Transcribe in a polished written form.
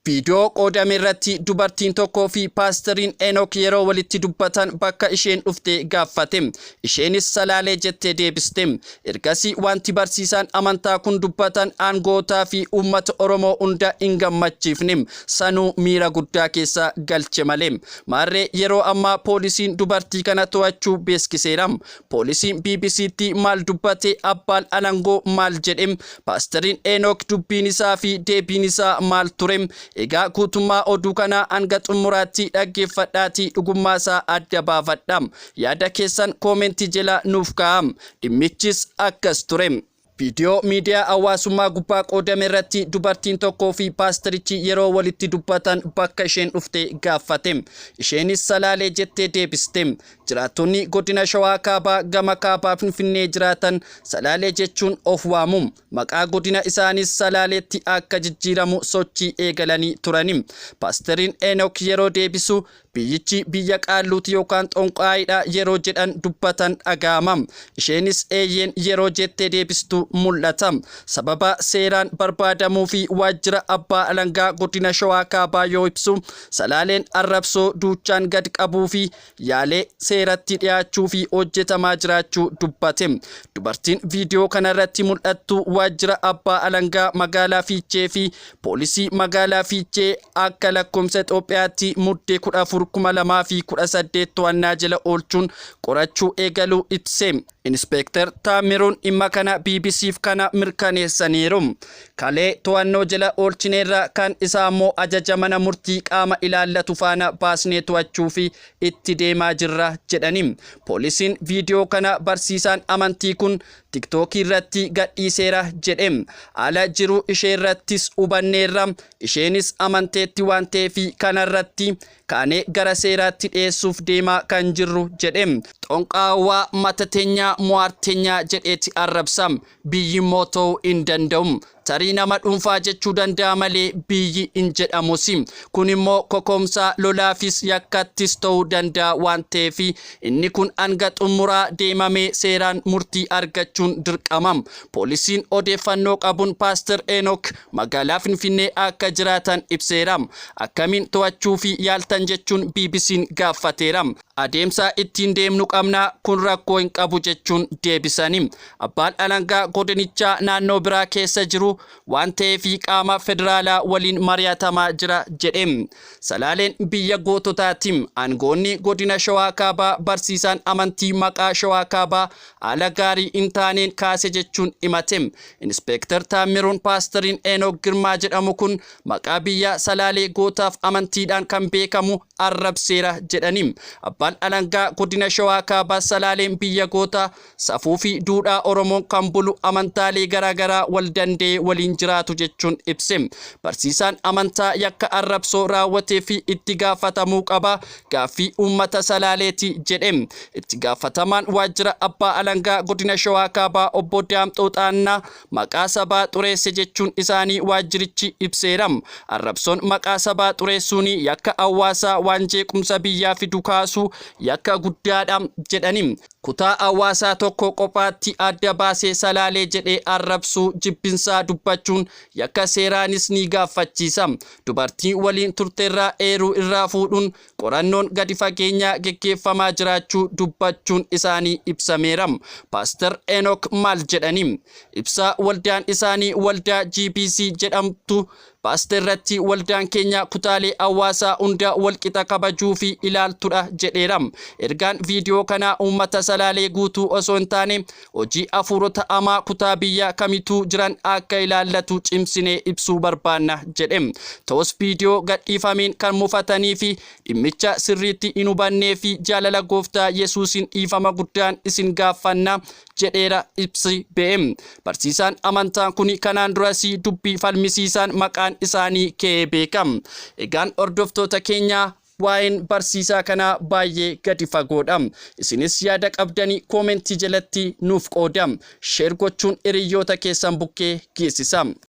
Viidiyoo qoodame irratti dubartiin tokkoo fi paastariin Enook yeroo walitti dubbatan bakka isheen dhufte gaaffate. Isheenis Salaalee jettee deebiste. Ergasii wanti barsiisaan amantaa kun dubbatan aangootaa fi uummata Oromoo hunda hin gammachiifne. Sanuu miira guddaa keessa galche malee. Maarree yeroo ammaa poolisiin dubartii kana to'achuu beeskiseera. Poolisiin BBCtti maal dubbate? Abbaan alangoo maal jedhe? Paastariin Enook dubbiin isaa fi deebiin isaa maal ture? Egaa guutummaa oduu kanaa hanga xumuraatti dhaggeeffadhaatii dhugummaa isaa adda baafadha. Yaada keessan koomentii jala nuuf kaa'aa. Dhimmichis akkas ture. Viidiyoo miidiyaa hawaasummaa gubbaa qoodame irratti dubartiin tokkoo fi paastarichi yeroo walitti dubbatan bakka isheen dhufte gaaffate. Isheenis Salaalee jettee deebiste. Jiraattonni godina Shawaa Kaabaa gama kaabaa Finfinnee jiraatan Salaalee jechuun of waamu. Maqaa godina isaaniis Salaaleetti akka jijjiiramu sochii eegalanii turani. Paasteriin Enook yeroo deebisu Biyyichi biyya qaalluuti yookaan xonqaayiidha yeroo jedhan dubbatan dhaga'ama. Isheenis eeyyeen yeroo jettee deebistu mul'ata. Sababa seeraan barbaadamuu fi waajjira abbaa alangaa godina Shawaa Kaabaa yoo ibsu, Salaaleen arrabsoo duuchaan gad qabuu fi yaalee seeratti dhiyaachuu fi hojjetamaa jiraachuu dubbate. Dubartiin viidiyoo kanarratti mul'attu waajjira abbaa alangaa magaalaa Fiichee fi poolisii magaalaa Fiichee akka lakkoofsa Itoophiyaatti Muddee 14, 2018 to'annaa jala oolchuun qorachuu eegaluu ibse. Inispeektar Taammiruun dhimma kana BBCf kana mirkaneessaniiru. Kalee to'annoo jala oolchineerra, kan isaa ammoo ajaja mana murtii qaama ilaallatu faana baasnee to'achuufi itti deemaa jirra jedhani. Poolisiin viidiyoo kana barsiisaan amantii kun Tiktookii irratti gadhiiseera jedhe. Haala jiruu isheerrattis hubanneerra, isheenis amanteetti waan ta'eef kanarratti kaanee gara seeraatti dhiyeessuuf deemaa kan jirru jedhe. Xonqaawwaa, matatenyaa, muwaartenyaa jedheeti arrabsa. Biyyi immoo ta'uu hin danda'u. Tarii nama dhuunfaa jechuu danda'a malee biyyi hin jedhamusi. Kun immoo kokoomsaa lolaafis yakkattis ta'uu danda'a waan ta'eef inni kun hanga xumuraa deemamee seeraan murtii argachuun dirqama. Poolisiin odeeffannoo qabuun Paaster Enook magaalaa Finfinnee akka jiraatan ibseera. Akkamiin to'achuufi yaaltan jechuun BBCn gaaffateera. Adeemsa ittiin deemnu qabna, kun rakkoo hin qabu jechuun deebisani. Abbaan alangaa godinichaa naannoo biraa keessa jiru waan ta'eef qaama federaalaa waliin mari'atamaa jira jedhe. Salaaleen biyya goototaati. Aangoonni godina Shawaa Kaabaa barsiisaan amantii maqaa Shawaa Kaabaa haala gaarii hin taaneen kaase jechuun himate. Inispeektar Taammiruun Paastariin Enook Girmaa jedhamu kun maqaa biyya Salaalee gootaaf amantiidhaan kan beekamu arrabseera jedhani. Abbaan alangaa godina Shawaa Kaabaa Salaaleen biyya gootaa, safuu fi duudhaa Oromoon kan bulu amantaalee garaagaraa wal danda'ee waliin jiraatu jechuun ibse. Barsiisaan amantaa yakka arrabsoo raawwatee fi itti gaafatamuu qaba gaaffii uummata Salaaleeti jedhe. Itti gaafatamaan waajjira abbaa alangaa godina Shawaa Kaabaa obbo Daamxoo Xaannaa maqaa sabaa xureesse jechuun isaanii waajjirichi ibseera. Arrabsoon maqaa sabaa xureessuun yakka hawaasaa waan jeequmsa biyyaa fidu kaasu yakka guddaadha jedhani. Kutaa hawaasaa tokko qophaatti adda baasee Salaalee jedhee arrabsuu, jibbinsaa dubbachuun yakka seeraanis ni gaaffachiisa. Dubartii waliin turterraa eeruu irraa fuudhuun qorannoon gadi fageenyaa geggeeffamaa jiraachuu dubbachuun isaanii ibsameera. Paastar Enook maal jedhani? Ibsa waldaan isaanii Waldaa GBC jedhamtu baaste irratti waldaan keenya kutaalee hawaasaa hunda walqixa kabajuu fi ilaaltudha jedheera. Ergaan viidiyoo kanaa uummata Salaalee guutuu osoo hin taane hojii hafuurota hamaa kutaa biyya kamituu jiran akka ilaallatu cimsinee ibsuu barbaanna jedhe. Ta'us viidiyoo gadhiifameen kan mufatanii fi dhimmicha sirriitti hin hubannee fi jaalala gooftaa Yesuusiin dhiifama guddaan isin gaaffanna jedheera ibsi ba'e. Barsiisaan amantaa kun kanaan duras dubbii falmisiisaan maqaan isaanii ka'ee beeka. Egaan hordoftoota keenyaa waa'een barsiisaa kanaa baay'ee gadi fagoodha. Isinis yaada qabdanii koomentii jalatti nuuf qooda. Share gochuun hiriyyoota keessan bukkee geessisa.